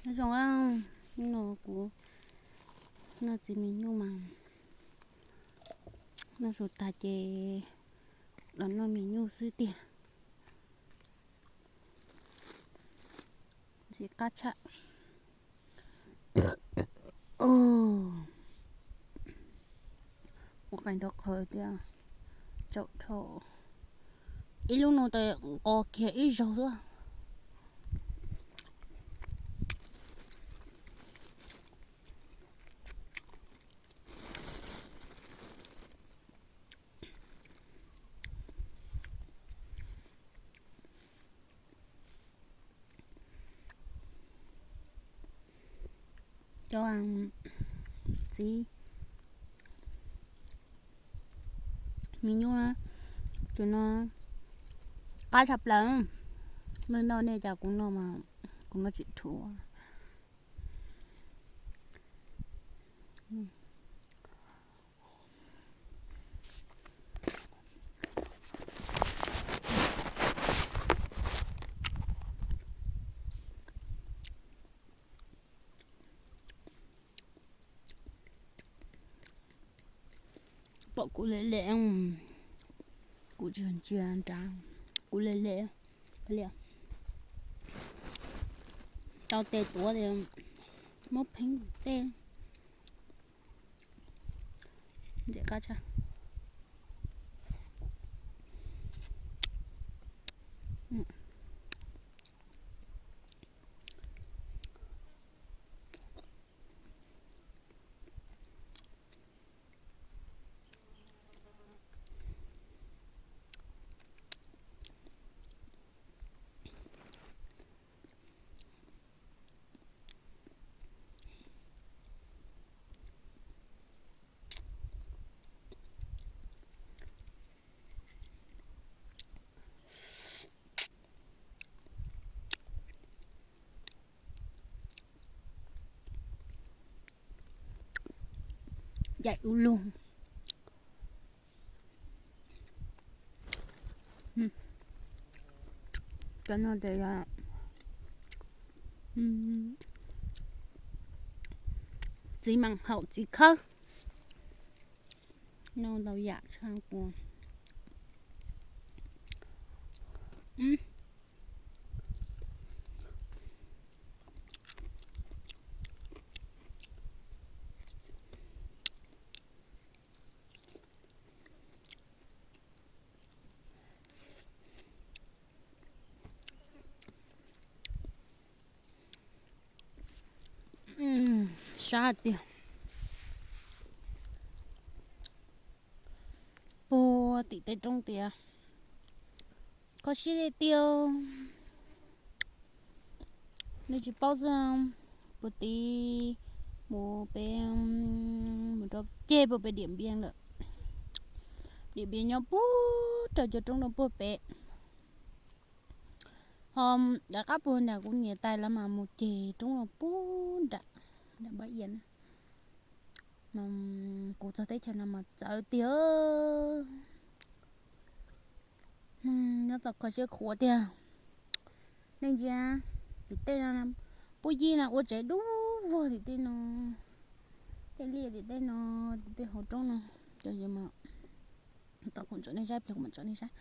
Nyob zoo, hnub no kuv noj txiv mis nyuj mas noj su tag ces los noj mis nyuj xwb tiag. Ntxim qab tshaj. Ua qeeg nrov qhawv tiag, tsaum dhau ib lub no tas nqos kiag ib zaug xwb. Cov txiv mis nyuj na, cov no qab tshaj plaws. Nej noj nej cas kuv noj mas kuv noj tsis dhuav. Pom kuv le le, kuv tsis ntsia nrad, kuv le le li. Tau tes tuav tias muab pheeb tej. Ntxim qab tshaj. Yaim ub lug. Cov no ces yog txiv maam haum txiv khawb. Noj ntau yam tshaj qub. Sab tiag. Puag tim tej roob tias kho siab tiag tiag. Nej tsis paub xwb, puag tid mus pem, mus rau ceg puag pem Diam Npiam lawm. Diam Npiam nyob puag rau cov roob no puag pem. Ho rov qab puag nram kuv niam tais lawv mas mus ceg roob no puag nram, nram Npab Ia na. Kuv txog teb chaws no mas txawv tiag. Nyob tau kho siab khuav tiag. Nej ntsia tim tej no, puj yig no ua tsev dub vog tim tej no, tej liaj tim tej no, tim tej hauv roob no. Cov yus mas tau kuv tsom nej saib, pliag kuv mam tsom nej saib.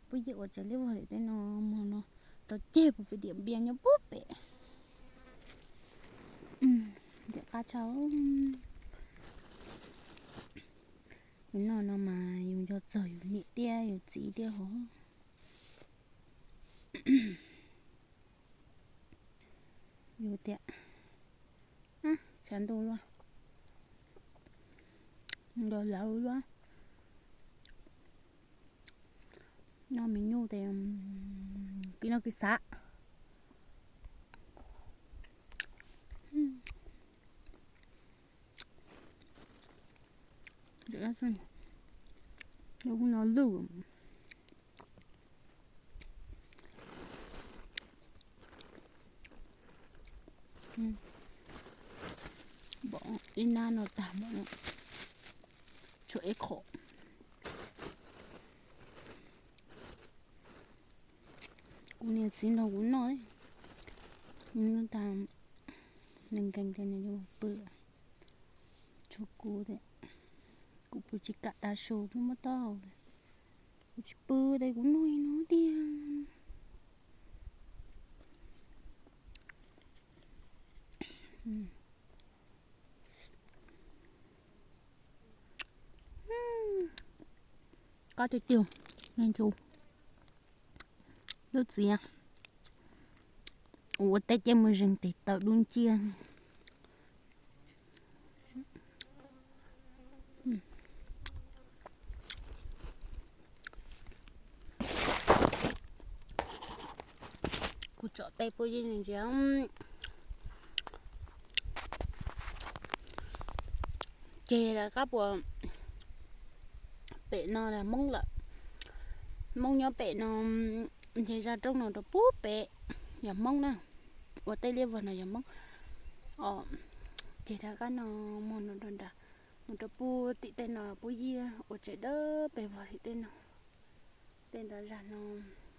Puj yig ua tsev liaj vog tim tej no, mus no rau ceg puag pem Diam Npiam nyob puag pem. Ntxim qab tshaj. Yus noj no mas yus nco txog yus niam thiab yus txiv thiab hov. Yus tias tshav ntuj luaj, nrog lawv luaj. Noj mis nyuj tes kis noj kis xav. Lub no lwj. Npom ib nab no tag npom no, tshuav ib qho. Kuv niam txiv nrog kuv noj, noj tag Nws nkees ces nws yuav pw. Tshuav kuv, kuv pw tsis kam tav su twb muab taub hau. Kuv tsis pw ces kuv noj no tiag. Qab tiag tiag, me ntxhais, lub txiv ua teb ces mus zeeg tes taw dub nciab. Kuv tsom tej pub yij ntsia. Ces lawv qab puas pem no Hmoob lawm. Hmoob nyob pem no, nce zaj roob no rau pub pem, yog Hmoob na. Ua tej liaj vog no yog Hmoob. Ces rov qab no mus no rau nram, mus rau pub tim tej no pub yij ua tsev dawb pes vog tim tej no. Tej nrad zaj no,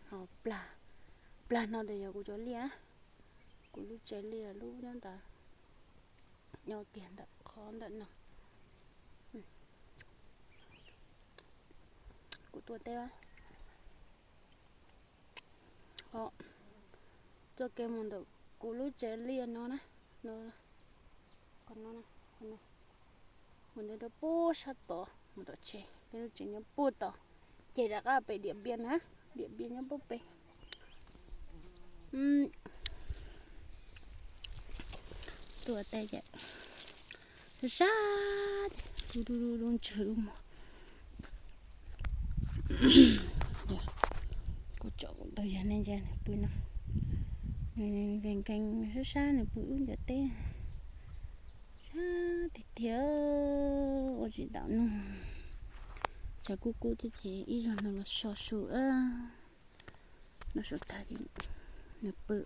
ho plag, plag no tes yog kuv cov liaj, kuv lub tsev liaj lub nyob ntawd, nyob kiag ntawm qhov ntawm no. Kuv tuaj teb, txoj kev mus ntawm kuv lub tsev liaj no na, qhov no, mus ntawd rau pub sab tod mus tom tsev, peb lub tsev nyob pub tod. Ces rov qab pem Diam Npiaj na, Diam Npiaj nyob pub pem. Tuaj teb ces sab sab, du du du ntswg lub mos. Kuv tsom kuv tus yog nej ntsia nws pw no, nws nkees nkees sab sab nws pw lub ncov teb. Sab tiag tiag, ua tsis tau noj. Tshav kub kub thiab ces ib zaug no los so su, no su tag ces nws pw.